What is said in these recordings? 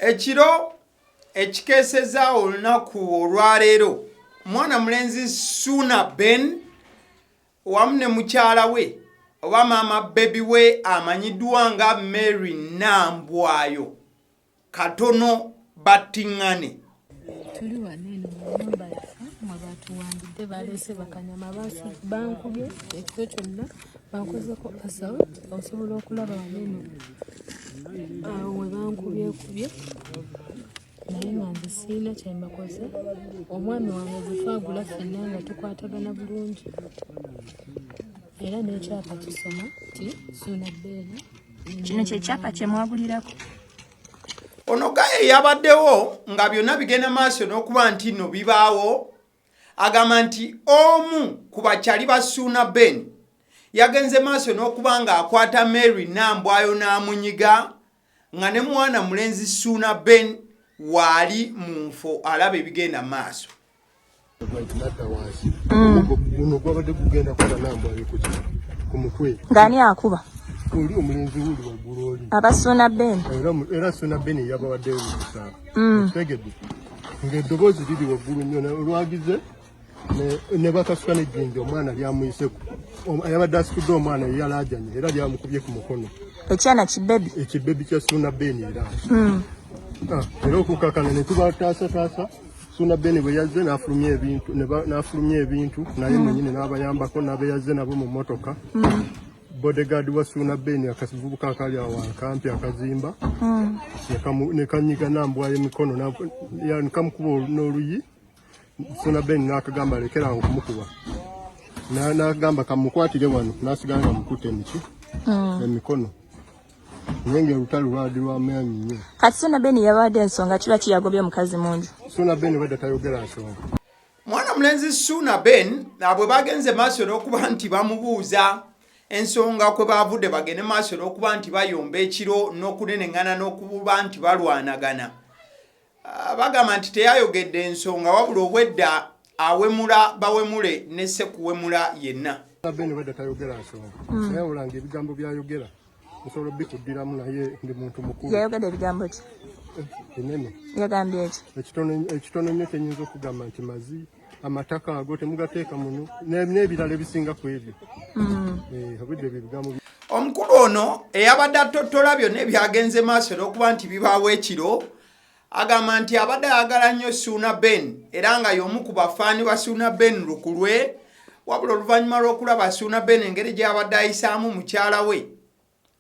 Ekiro ekikeesezza olunaku olwaleero, mwana mulenzi Ssuuna Ben wamu ne mukyala we oba maama bebi we amanyiddwa nga Mary Nambwayo katono battiŋŋane. Tuli wano eno mu nnyumba yaffe mwe batuwambidde, baleese bakanyama, bankubye ekiro kyonna, bankozeko assault. Osobola okulaba wano eno awo we bankubyekubye, naye nga nze sirina kye mbakoze. Omwami wange gwe twagula ffenna nga tukwatagana bulungi, era n'ekyapa kisoma nti Ssuuna Ben. Kino kyekyapa kye mwagulirako? Ono gaye yabaddewo nga byonna bigenda maaso n'okuba nti nno bibaawo. Agamba nti omu ku bakyali ba Ssuuna Ben yagenze maaso n'okuba ng'akwata Mary Nambwayo n'amunyiga nga ne mwana mulenzi Ssuuna Ben waali mu nfo alaba ebigenda maaso. Nadda wansi. Omuggo guno gwabadde gugenda kuba Nambwayo ku mutwe. Ng'ani akuba? Oli omulenzi wuli waggulu oli. Aba Ssuuna Ben. Era Ssuuna Ben yabawaddeyo olukusa. Okitegedde? Ng'eddoboozi liri waggulu nnyo, olwagize ne bakasuka n'ejjinja, omwana lyamuyise, ayabadde asitudde omwana ye yalaajanye, era lyamukubye ku mukono. Ekyana kibebi? Ekibebi kya Ssuuna Ben era. Ah, era okukakana ne tubataasataasa. Ssuuna Ben bwe yazze n'afulumya ebintu, n'afulumya ebintu naye mwennyini n'abayambako n'abeyazze nabo mu mmotoka. Bodyguard wa Ssuuna Ben, akavubuka akali awo akampi akazimba, ne kanyiga Nambwayo emikono, ne kamukuba n'oluyi. Ssuuna Ben n'akagamba lekera awo okumukuba, n'agamba kamukwatire wano, n'asigala nga mukutte emiki emikono, naye ng'olutalo lwali lwamaanyi nnyo. Kati Ssuuna Ben yabawadde ensonga kiba kiyagobye omukazi mu nju? Ssuuna Ben badda tayogera nsonga. Mwana mulenzi Ssuuna Ben bwe bagenze maaso n'okuba nti bamubuuza ensonga kwe baavudde bagende maaso n'okuba nti bayomba ekiro n'okuneneŋŋana n'okuba nti balwanagana, bagamba nti teyayogedde ensonga, wabula obwedda awemula bawemule ne sekuwemula yenna. Ssuuna Ben badda tayogera nsonga, naye olanga ebigambo byayogera nsobola obikuddiramu, naye ndi muntu mukulu. Yayogedde ebigambo ki? Binene. Yagambye eki? Ekitono nnyo kyenyinza okugamba nti mazi amataka ago temugateeka muno, n'ebirala ebisinga ku ebyo. Obudde ebyo ebigambo. Omukulu ono eyabadde atottola byonna ebyagenze maaso n'okuba nti bibaawo ekiro agamba nti abadde ayagala nnyo Ssuuna Ben era nga y'omu ku bafaani ba Ssuuna Ben lukulwe, wabula oluvannyuma lw'okulaba Ssuuna Ben engeri gy'abadde ayisaamu mukyala we,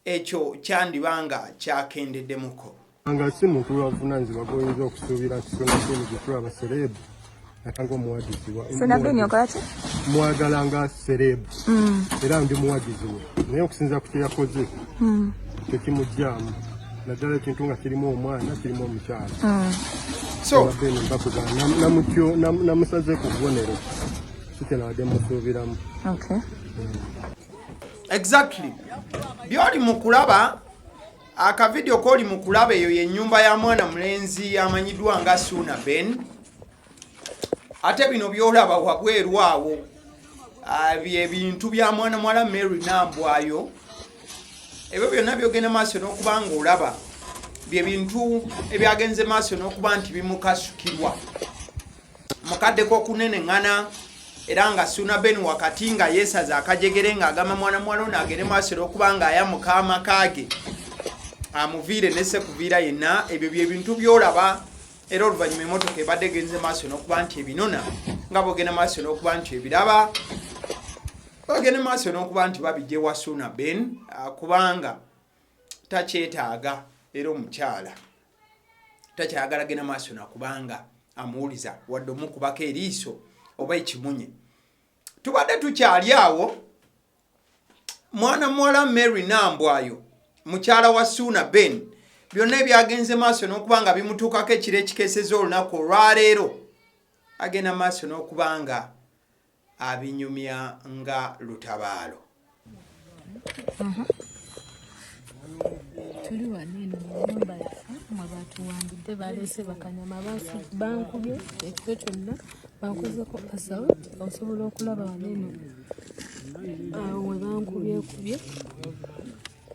ekyo kyandiba nga kyakendeddemuko. Nga si muntu lwavunanyizibwa gwoyinza okusuubira nti Ssuuna Ben gwe tulaba celeb ate nga omuwagizi wa Ssuuna Ben okola ki? Mwagala nga celeb era ndi muwagizi we, naye okusinziira ku kye yakoze tekimugyamu, naddala ekintu nga kirimu omwana, kirimu omukyala. So Ben mbakuga namutyo namusaze ku bubonero, si kyenabadde musuubiramu. Exactly, byoli mu kulaba akavidiyo koli mu kulaba, eyo yennyumba ya mwana mulenzi amanyiddwa nga Ssuuna Ben. Ate bino byolaba wabweru awo, bye bintu bya mwana muwala Mary Nambwayo. Ebyo byonna byogenda maaso n'okuba nga olaba bye bintu ebyagenze maaso n'okuba nti bimukasukirwa mukadde k'okuneneŋŋana, era nga Ssuuna Ben wakati nga yeesaza akajegere ng'agamba mwana muwala ono agende maaso n'okuba nga ayamuka amaka ge amuviire ne sekuviira yenna. Ebyo bye bintu by'olaba, era oluvannyuma emotoka ebadde egenze maaso n'okuba nti ebinona nga bwogenda maaso n'okuba nti ebiraba, bagende maaso n'okuba nti babijja ewa Ssuuna Ben, kubanga takyetaaga era omukyala takyayagala genda maaso nakubanga amuwuliza wadde omukubako eriiso oba ekimunye. Tubadde tukyali awo, mwana muwala Mary Nambwayo, mukyala wa Ssuuna Ben, byonna ebyagenze maaso n'okuba nga bimutuukako ekiro ekikeeseza olunaku olwaleero agenda maaso n'okuba nga abinyumya nga lutabaalo. Tuli wano eno mu nnyumba yaffe mwe batuwambidde, baleese bakanyama, bankubye ekiro kyonna, bankozeko assault. Osobola okulaba wano eno awo we bankubyekubye.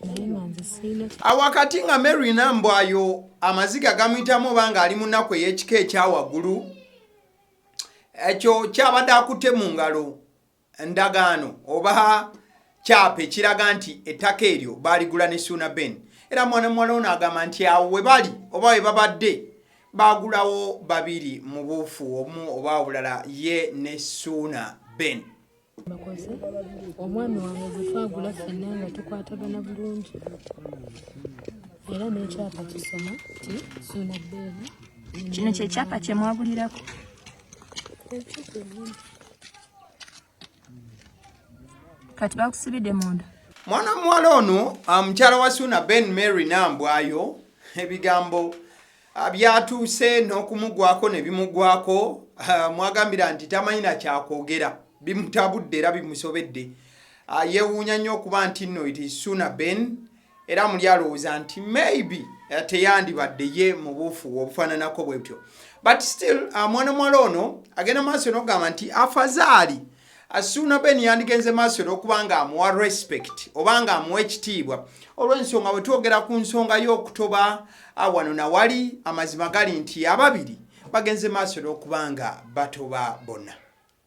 Naye nga nze sirina. Awakati nga Mary Nambwayo amaziga gamuyitamu oba ng'ali mu nnaku ey'ekika ekya waggulu, ekyo kyabadde akutte mu ngalo ndagaano oba kyapa ekiraga nti ettaka eryo baaligula ne Suuna Ben. Era mwana muwala ono agamba nti awo we bali oba we babadde baagulawo babiri mu buufu omu oba obulala ye ne Suuna Ben. Bakoze omwami wange gwe twagula ffenna nga tukwatagana bulungi, era n'ekyapa kisoma nti Suuna Ben. Kino kyekyapa kye mwagulirako? Ekyo kyennyini. Kati bakusibidde munda? Mwana muwala ono, mukyala wa Suuna Ben Mary Nambwayo, ebigambo byatuuse n'okumugwako ne bimugwako, mwagambira nti tamanyi na kyakwogera, bimutabudde era bimusobedde. Yeewuunya nnyo okuba nti nno it is Suuna Ben, era muli alowooza nti maybe teyandibadde ye mu buufu obufaananako bwe butyo. But still, mwana muwala ono agenda maaso n'okugamba nti afazaali Suuna Ben yandigenze maaso n'okuba nga amuwa respect oba nga amuwa ekitiibwa, olw'ensonga bwe twogera ku nsonga y'okutoba wano nawali, amazima gali nti ababiri bagenze maaso n'okuba nga batoba bonna.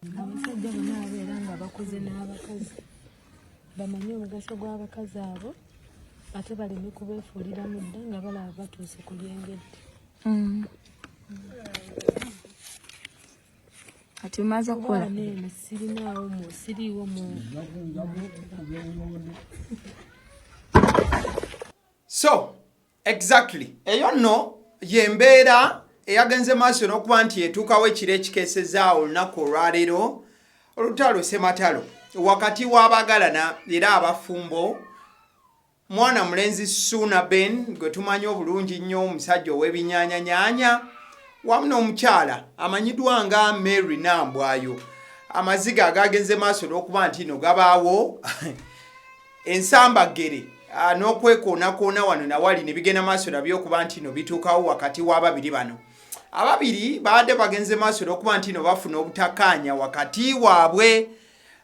Abasajja bonna babeera nga bakuze n'abakazi bamanye omugaso gw'abakazi abo, ate baleme kubeefuulira mu dda nga balaba batuuse ku lyengedde. Kati omaze okukola? Kuba neeno sirinaawo mu siriiwo mu. So exactly eyo nno yembeera eyagenze maaso n'okuba nti etuukawo ekiro ekikeesezaawo olunaku olwaleero, olutalo sematalo wakati w'abagalana era abafumbo, mwana mulenzi Suuna Ben gwe tumanyi obulungi nnyo, omusajja ow'ebinyaanyanyaanya, wamu n'omukyala amanyiddwa nga Mary Nambwayo. Amaziga agagenze maaso n'okuba nti no gabaawo, ensambaggere n'okwekoonakoona wano nawali ne bigenda maaso nabyo okuba nti no bituukawo wakati w'ababiri bano. Ababiri baadde bagenze maaso n'okuba nti no bafuna obutakkaanya wakati waabwe,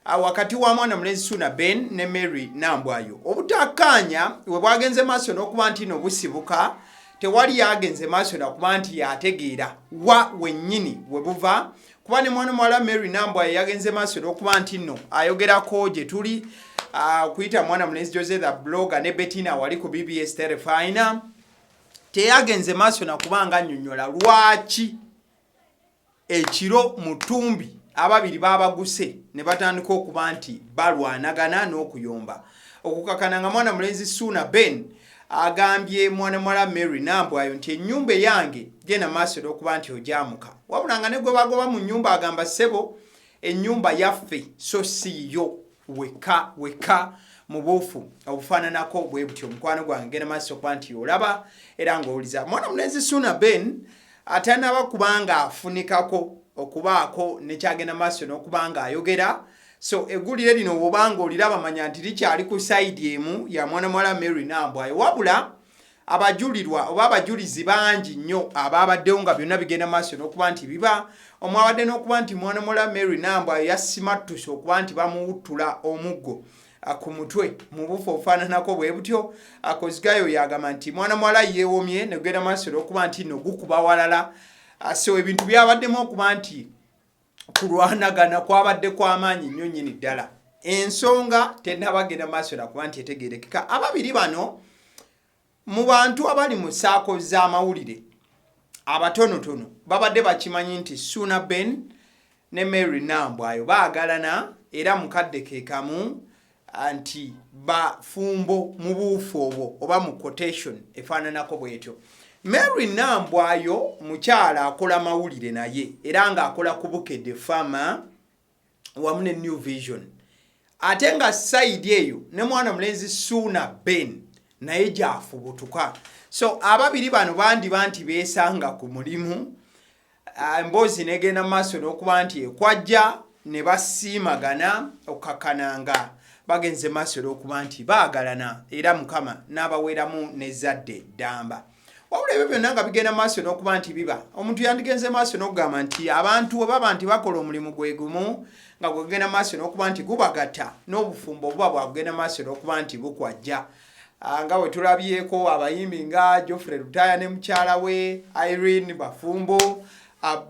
wakati wa mwana mulenzi Suuna Ben ne Mary Nambwayo. Obutakkaanya we bwagenze maaso n'okuba nti no busibuka, tewali yagenze maaso nakuba nti yategeera wa wennyini we buva, kuba ne mwana muwala Mary Nambwayo yagenze maaso n'okuba nti nno ayogerako gye tuli okuyita mwana mulenzi Jose the Blogger ne Bettina wali ku BBS Terefina, teyagenze maaso nakuba nga annyonnyola lwaki ekiro mu ttumbi ababiri babaguse ne batandika okuba nti balwanagana n'okuyomba, okukakana nga mwana mulenzi Suuna Ben agambye mwana muwala Mary Nambwayo nti ennyumba eyange, genda maaso n'okuba nti ojamuka. Wabula nga ne gwe bagoba mu nnyumba agamba, ssebo, ennyumba yaffe so si yo wekka wekka. Mu buufu obufaananako bwe butyo, omukwano gwange, genda maaso okuba nti olaba era ng'owuliza mwana mulenzi Suuna Ben atanaba kubanga afunikako okubaako nekyagenda maaso n'okuba nga ayogera. So eggulire lino bw'obanga oliraba, manya nti likyali ku side emu ya mwana muwala Mary Nambwayo, wabula abajulirwa oba abajulizi bangi nnyo abaabaddewo nga byonna bigenda maaso n'okuba nti biba omwabadde n'okuba nti mwana muwala Mary Nambwayo yasimattuse okuba nti bamuwuttula omuggo ku mutwe mu bufu obufaananako bwe butyo. Akozigayo yagamba nti mwana muwala yeewomye negenda maaso n'okuba nti no gukuba walala. So ebintu byabaddemu okuba nti kulwanagana kwabadde kw'amaanyi nnyo nnyini ddala. Ensonga tennabagenda maaso nakuba nti etegerekeka. Ababiri bano mu bantu abali mu saako z'amawulire abatonotono babadde bakimanyi nti Suuna Ben ne Mary Nambwayo baagalana, era mukadde ke kamu nti bafumbo mu buufu obwo oba mu quotation efaananako bwetyo. Mary Nambwayo mukyala akola mawulire naye era ng'akola ku Bukedde Fama wamu ne New Vision, ate nga side eyo ne mwana mulenzi Suuna Ben naye gyafubutuka. So ababiri bano bandiba nti beesanga ku mulimu, emboozi negenda mu maaso n'okuba nti ekwajja ne basiimagana, okukakkana nga bagenze maaso n'okuba nti baagalana, era Mukama n'abaweeramu n'ezzadde ddamba. Wabula ebyo byonna nga bigenda maaso n'okuba nti biba, omuntu yandigenze maaso n'okugamba nti abantu bwe baba nti bakola omulimu gwe gumu nga gwegenda maaso n'okuba nti gubagatta, n'obufumbo buba bwakugenda maaso n'okuba nti bukwajja. Ah, nga bwe tulabyeko abayimbi nga Geoffrey Lutaaya ne mukyala we Irene Bafumbo, ah,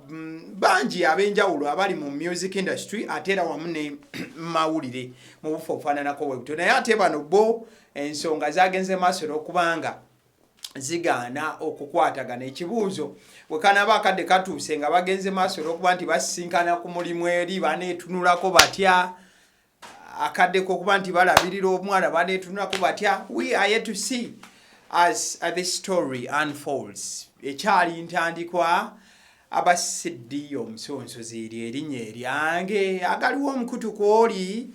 bangi ab'enjawulo abali mu music industry ate era wamu ne mawulire mu bufo obufaananako bwe butyo. Naye ate bano bo ensonga zagenze maaso n'okubanga zigaana okukwatagana. Ekibuuzo bwe kanaaba akadde katuuse nga bagenze maaso olw'okuba nti basisinkana ku mulimu eri baneetunulako batya? Akadde k'okuba nti balabirira omwana baneetunulako batya? We are yet to see as this story unfolds. Ekyali ntandikwa. Abasiddi omusonsozi eryo erinnya eryange agaliwo omukutu kwoli.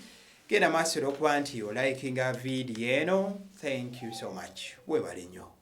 Genda maaso olwokuba nti olikinga vidiyo eno. Thank you so much, webale nnyo.